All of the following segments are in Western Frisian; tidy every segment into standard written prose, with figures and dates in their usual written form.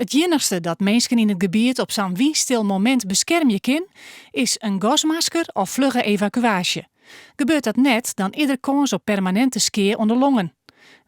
It iennichste dat minsken yn it gebiet op sa'n wynstil momint beskermje kin, is in gasmasker of flugge evakuaasje. Gebeurt dat net, dan is der kâns op permaninte skea oan de longen.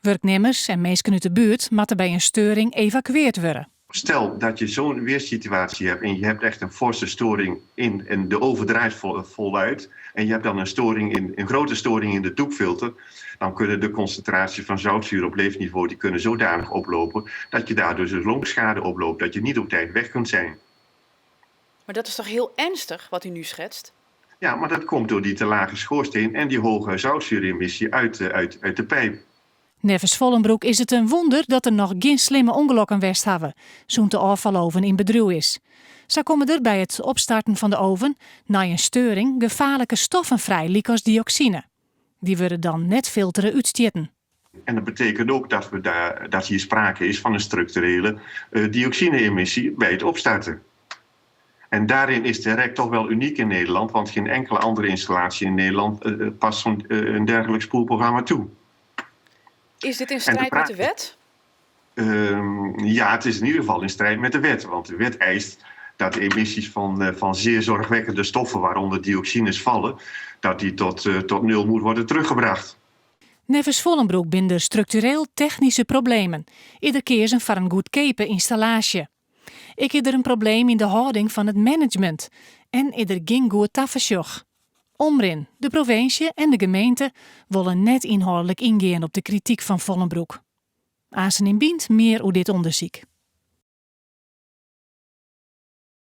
Wurknimmers en minsken út de buert moatte by in steuring evakueard wurde. Stel dat je zo'n weersituatie hebt en je hebt echt een forse storing in en de oven draait voluit en je hebt dan een storing in, een grote storing in de doekfilter, dan kunnen de concentraties van zoutzuur op leefniveau die kunnen zodanig oplopen dat je daar dus een longschade oploopt, dat je niet op tijd weg kunt zijn. Maar dat is toch heel ernstig wat u nu schetst? Ja, maar dat komt door die te lage schoorsteen en die hoge zoutzuuremissie uit de pijp. Neffens Vollenbroek is it in wûnder dat der noch gjin slimme ûngelokken west hawwe sûnt de ôffaloven yn bedriuw is. Sa komme der by it opstarten fan de oven nei in steuring gefaarlike stoffen frij lykas dioksine. Dy wurde dan net filtere útstjitten. En dat betekent ook dat, we daar, dat hier sprake is van een structurele dioxine-emissie bij het opstarten. En daarin is de REC toch wel uniek in Nederland, want geen enkele andere installatie in Nederland past zo'n een dergelijk spoelprogramma toe. Is dit in strijd met de wet? Ja, het is in ieder geval in strijd met de wet. Want de wet eist dat de emissies van zeer zorgwekkende stoffen, waaronder dioxines vallen, dat die tot nul moet worden teruggebracht. Neffens Vollenbroek binne der struktureel technyske problemen. Is der keazen foar in goedkeape ynstallaasje. Ek is der in probleem yn de hâlding fan it management en is der gjin goed tafersjoch. Omrin, de provinsje en de gemeente wolle net ynhâldlik yngean op de krityk fan Vollenbroek. Aansen yn Bynt mear oer dit ûndersyk.